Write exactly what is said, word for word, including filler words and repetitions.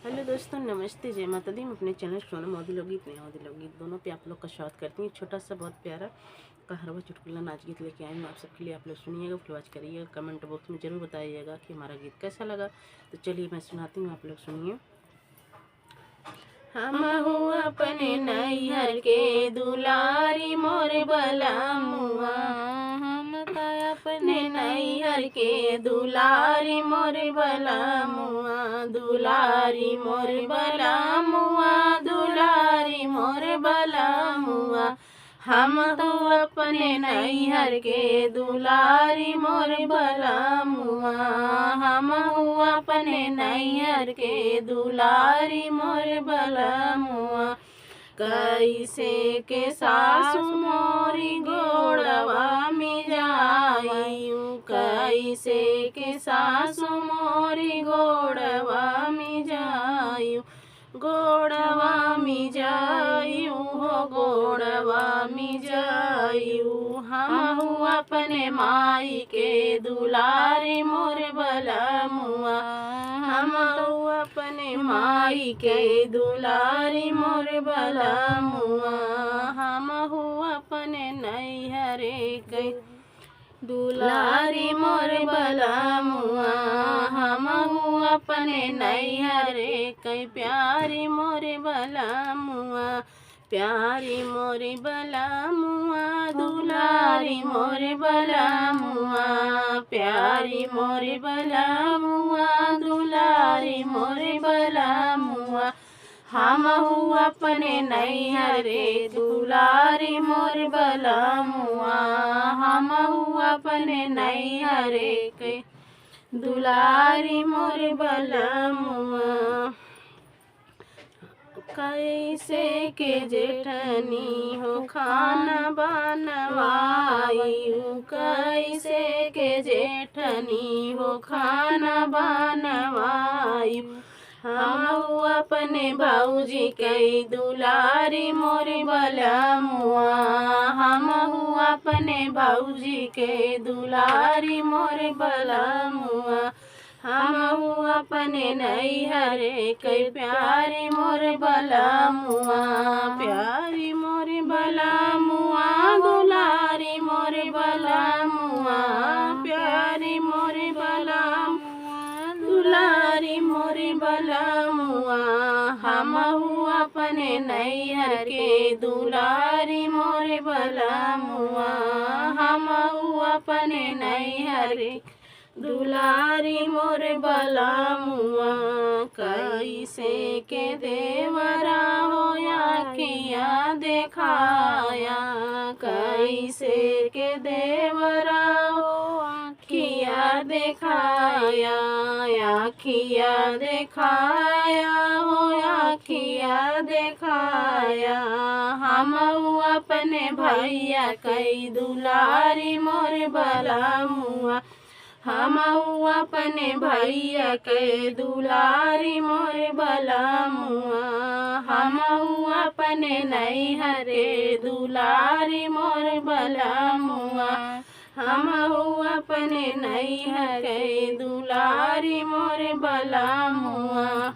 हेलो दोस्तों, नमस्ते, जय माता दी। मैं अपने चैनल सोनम अवधी लोकगीत, नया अवधी लोकगीत दोनों पे आप लोग का स्वागत करती हूँ। छोटा सा बहुत प्यारा कहरवा चुटकुला नाच गीत लेके आई हूँ आप सबके लिए। आप लोग सुनिएगा, फॉलो करिएगा, कमेंट बॉक्स में जरूर बताइएगा कि हमारा गीत कैसा लगा। तो चलिए मैं सुनाती हूँ, आप लोग सुनिए। हम हूँ अपने नैहर के दुलारी मोर बलमुआ, हम त अपने नैहर के दुलारी मोर बलमुआ, दुलारी मोर बलमुआ, दुलारी मोर बलमुआ। हम तो अपने नैहर के दुलारी मोर बलमुआ, हम हूँ अपने नैहर के दुलारी मोर बलमुआ। कैसे के सासु मोरी गोड़वा में जायू, कैसे के सासु मोरी गोड़वा में जायू, गोड़वा में जायू हो, गोड़वा में जायू। हम हूँ अपने माई के दुलारी मोर बलमुआ, हम हूँ अपने माई के दुलारी मोर बलमुआ, हम हूँ अपने नैहरे के दुलारी मोर बलमुआ, हम हूँ अपने नैहरे के प्यारी मोर बलमुआ, प्यारी मोर बलमुआ, दुलारी मोर बलमुआ, प्यारी मोर बलमुआ, दुलारी मोर बलमुआ। हम हूँ अपने नैहरे दुलारी मोर बलमुआ, हम हूँ अपने नैहरे के दुलारी मोर बलमुआ। कैसे के जेठनी हो खाना बनवायू, कैसे के जेठनी हो खाना बनवायू। हम हूँ अपने भौजी के दुलारी मोर बलमुआ, हम हूँ अपने भौजी के दुलारी मोर बलमुआ। हम हूँ अपने नैहरे के प्यारी मोर बलमुआ, प्यारी मोर बलमुआ, दुलारी मोर बलमुआ, प्यारी मोर बलमुआ, दुलारी मोर बलमुआ। हम हूँ अपने नैहर के दुलारी मोर बलमुआ, हम हूँ अपने नैहर के दुलारी मोर बलमुआ। कैसे के देवरा हो आँखिया देखाया, कैसे के देवरा हो आँखिया देखाया, आँखिया देखाया हो आँखिया देखाया। हम हूँ अपने भैया के दुलारी मोर बलमुआ, हम हूँ अपने भैया के दुलारी मोर बलमुआ, हम हूँ अपने नैहर के दुलारी मोर बलमुआ, हम हूँ अपने नैहर के दुलारी मोर बलमुआ।